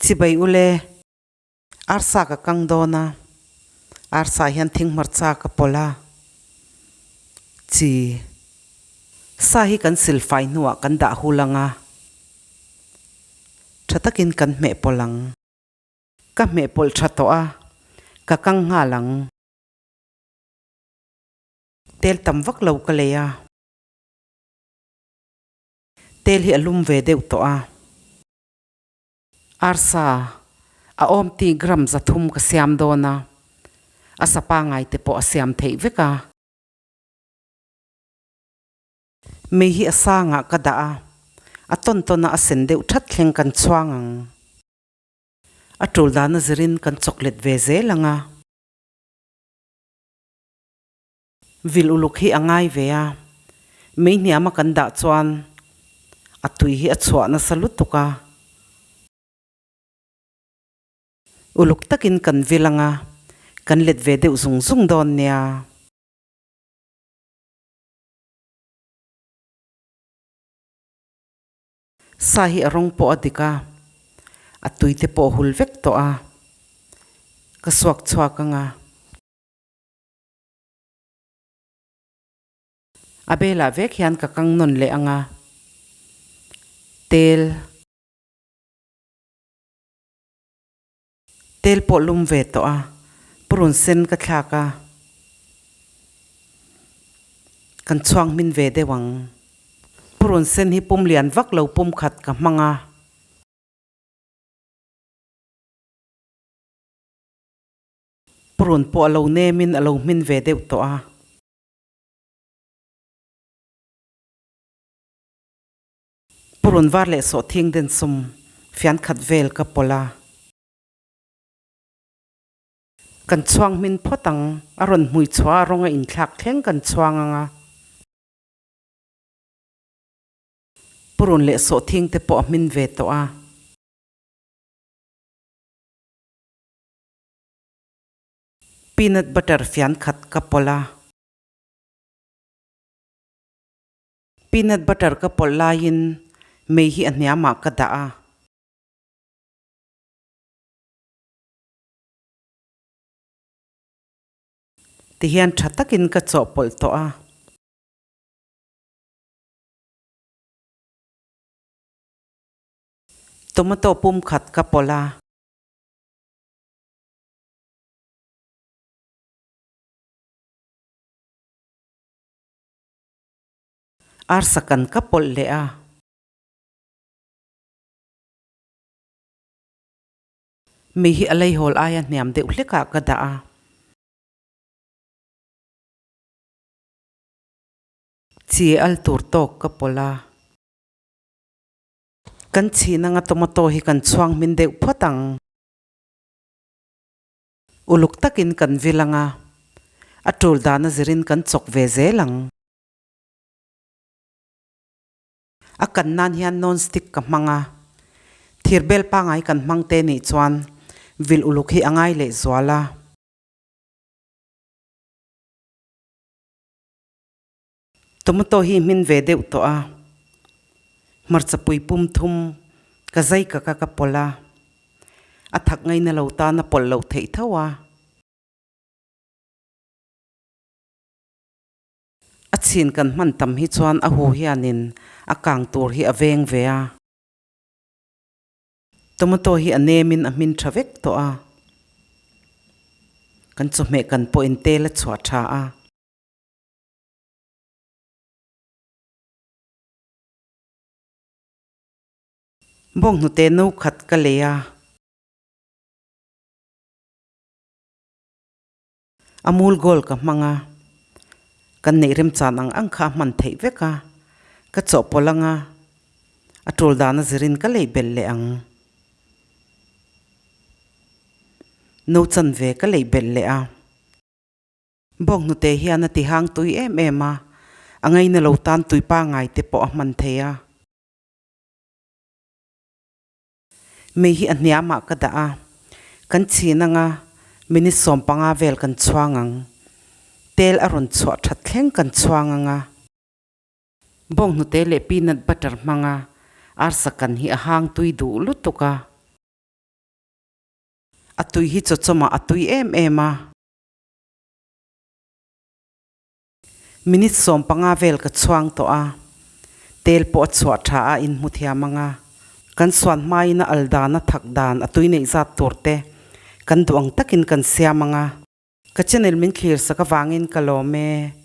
Chibai ule, arsa ka kang dawn a, arsa hian thing hmarcha ka pawlh a, chi sa hi kan silfai hnuah kan dah hul ang a, tha takin kan hmeh pawlh ang. Ka hmeh pawlh tha tawh a, ka kang nghal ang. Tel tam vak lo ka lei a. Tel hi a lum ve deuh tawh a. Arsa a awm tih gram 300 ka siam dawn a, a sa pangai te pawh a siam theih vek a. Mei hi a sangah ka dah a, a tawn tawn a a sen deuh that thleng kan chhuang ang. A tul dana zirin kan chawklet ve zel ang a. Vil uluk hi a ngai ve a, mei hniama kan dah chuan a tui hi a chhuah nasa lutuk a. Uluk takin kan vil ang a, kan let ve deuh zung zung dawn nia. Sa hi a rawng pawh a dik a, a tui te pawh a hul vek tawh a, ka suak chhuak ang a. A belah vek hian ka kang nawn leh ang a, tel tel pawh lum ve tawh a, purun sen ka thlak a, kan chhuang hmin ve deuh ang. Purun sen hi pum lian vak lo pum khat ka hmang a. Purun pawh a lo nemin a lo hmin ve deuh tawh a. Purun var leh sawhthing den sum fian khat vel ka pawlh a. Kan chhuang hmin phawt ang, a rawn hmui chhuah a rawng a inthlak thleng kan chhuang ang a. Purun leh sawhthing te pawh a hmin ve tawh a. Peanut butter fian khat ka pawlh a. Peanut butter ka pawlh laiin mei hi a hniamah ka dah a. Tihian tha takin ka chawhpawlh tawh a. Tomato pum khat ka pawlh a. Arsa kan ka pawlh leh a. Mi hi a leihawl aia hniam deuh hlekah ka dah a. Chi al tur tawk ka pawlh a. Kan chhin anga tomato hi kan chhuang hmin deuh phawt ang. Uluk takin kan vil anga, a tul dana zirin kan chawk ve zel ang. A kan nan hian non stick ka hmang a, thirbel pangai kan hmang te nih chuan vil uluk hi a ngai leh zual a. Tomato hi hmin ve deuh tawh a, hmarcha pui pum thum ka zai ka ka ka pawlh a, a thak ngaina lo tan a pawlh loh theih tho a. A chhin kan hman tam hi chuan a hu hianin a kang tur hi a veng ve a. Tomato hi a nemin a hmin tha vek tawh a, kan chawhmeh kan pawhin tel a chhuah tha a. Bawnghnute no khat ka lei a. Amul gold ka hmang a, kan neih remchan ang ang kha a hman theih vek a, ka chawhpawlh ang a, a tul dan a zirin ka lei belh leh ang. No chanve ka lei belh leh a. Bawnghnute hian a ti hang tui em em a, a ngaina lo tan tui pangai te pawh a hman thei a. Mei hi a hniamah ka dah a, kan chhin anga minute 15 vel kan chhuang ang. Tel a rawn chhuah that thleng kan chhuang ang a. Bawnghnute leh peanut butter hmanga arsa kan hi a hang tui duh lutuk a. A tui hi chawchawmah a tui em em a. Minute 15 vel ka chhuang tawh a, tel pawh a chhuah tha a inhmu thiam ang a. Kan suan hmain a al dan a thak dan a tui neih zat tur te kan duh ang takin kan siam ang a. Ka channel min thlir sak avangin ka lawm e.